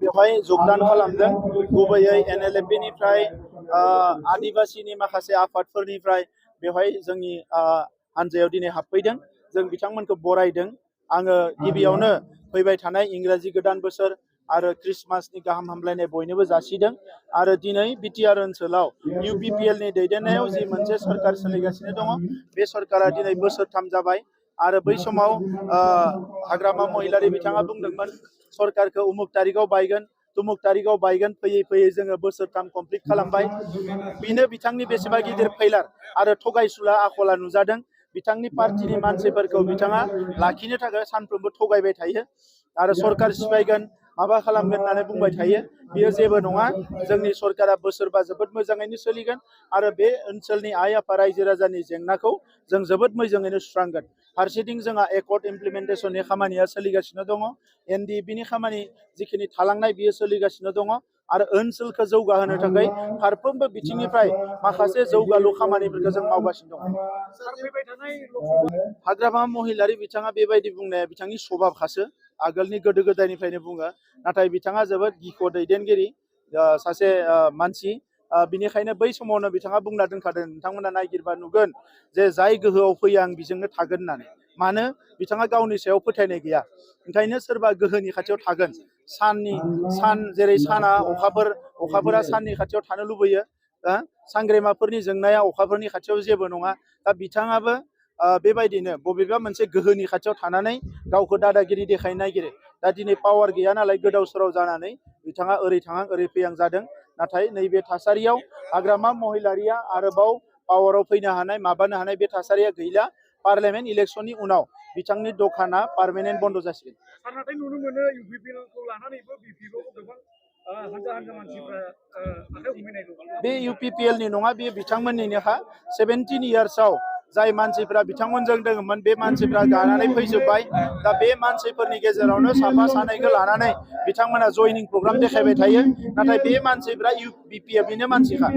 बेवहाय जगदान खालामदों गुबैयै NLFB निफ्राय आदिबासिनि माखासे आफादफोरनिफ्राय बेवहाय जोंनि हानजायाव दिनै हाबफैदों जों बिथांमोनखौ बरायदों आङो गिबियावनो फैबाय थानाय इंराजि गोदान बोसोर आरो क्रिसमासनि गाहाम हामलायनाय बयनोबो जासिदों आरो दिनै बिटिआर ओनसोलाव UPPL नि दैदेननायाव जि मोनसे सरकार सोलिगासिनो दङ बे सरकारा दिनै बोसोरथाम जाबाय आरो बै समाव हाग्रामा महिलारि बिथाङा बुंदोंमोन सरकारखौ उमुक तारिखआव बायगोन तुमुक तारिखआव बायगोन फैयै फैयै जोङो बोसोरथाम कमप्लिट खालामबाय बेनो बिथांनि बेसेबा गिदिर फैलार आरो थगायसुला आखला नुजादों बिथांनि पार्टीनि मानसिफोरखौ बिथाङा लाखिनो थाखाय सानफ्रोमबो थगायबाय थायो आरो सरकार सिफायगोन माबा खालामगोन होननानै बुंबाय थायो बियो जेबो नङा जोंनि सरकारा बोसोरबा जोबोद मोजाङैनो सोलिगोन आरो बे ओनसोलनि आइ आफा रायजो राजानि जेंनाखौ जों जोबोद मोजाङैनो सुस्रांगोन फारसेथिं जोंहा एकर्ड इमप्लिमेन्टेसननि खामानिया सोलिगासिनो दङ NDB नि खामानि जिखिनि थालांनाय बियो सोलिगासिनो दङ आरो ओनसोलखौ जौगाहोनो थाखाय फारफ्रोमबो बिथिंनिफ्राय माखासे जौगालु खामानिफोरखौ जों मावगासिनो दङ हाग्रामा महिलारि बिथाङा बेबायदि बुंनाया बिथांनि स्वभाबखासो आगोलनि गोदो गोदायनिफ्रायनो बुङो नाथाय बिथाङा जोबोद गिख' दैदेनगिरि सासे मानसि बिनिखायनो बै समावनो बिथाङा बुंना दोनखादों नोंथांमोना नायगिरबा नुगोन जे जाय गोहोआव फैयो आं बिजोंनो थागोन होननानै मानो बिथाङा गावनि सायाव फोथायनाय गैया ओंखायनो सोरबा गोहोनि खाथियाव थागोन सान जेरै साना अखाफोरा साननि खाथियाव थानो लुबैयो सांग्रेमाफोरनि जोंनाया अखाफोरनि खाथियाव जेबो नङा दा बिथाङाबो बेबायदिनो बबेबा मोनसे गोहोनि खाथियाव थानानै गावखौ दादागिरि देखायनो नागिरो दा दिनै पावार गैया नालाय गोदाव सोराव जानानै बिथाङा ओरै थाङां ओरै फैयां जादों नाथाय नैबे थासारियाव हाग्रामा महिलारिया आरोबाव पावाराव फैनो हानाय माबानो हानाय बे थासारिया गैला पार्लियामेन्ट इलेक्शननि उनाव बिथांनि दखाना पार्मानेन्ट बन्द जासिगोन नाथाय नुनो मोनो UPPLखौ लानानैबो BPLआव गोबां हानजा मानसिफ्रा आखाइ हमहैनाय दं बे UPPL नि नङा बे बिथांमोननिनोखा 17 इयार्सआव जाय मानसिफ्रा बिथांमोनजों दङमोन बे मानसिफ्रा गानानै फैजोब्बाय दा बे मानसिफोरनि गेजेरावनो साफा सानैखौ लानानै बिथांमोना जयनिं प्रग्राम देखायबाय थायो नाथाय बे मानसिफ्रा BPF निनो मानसिखा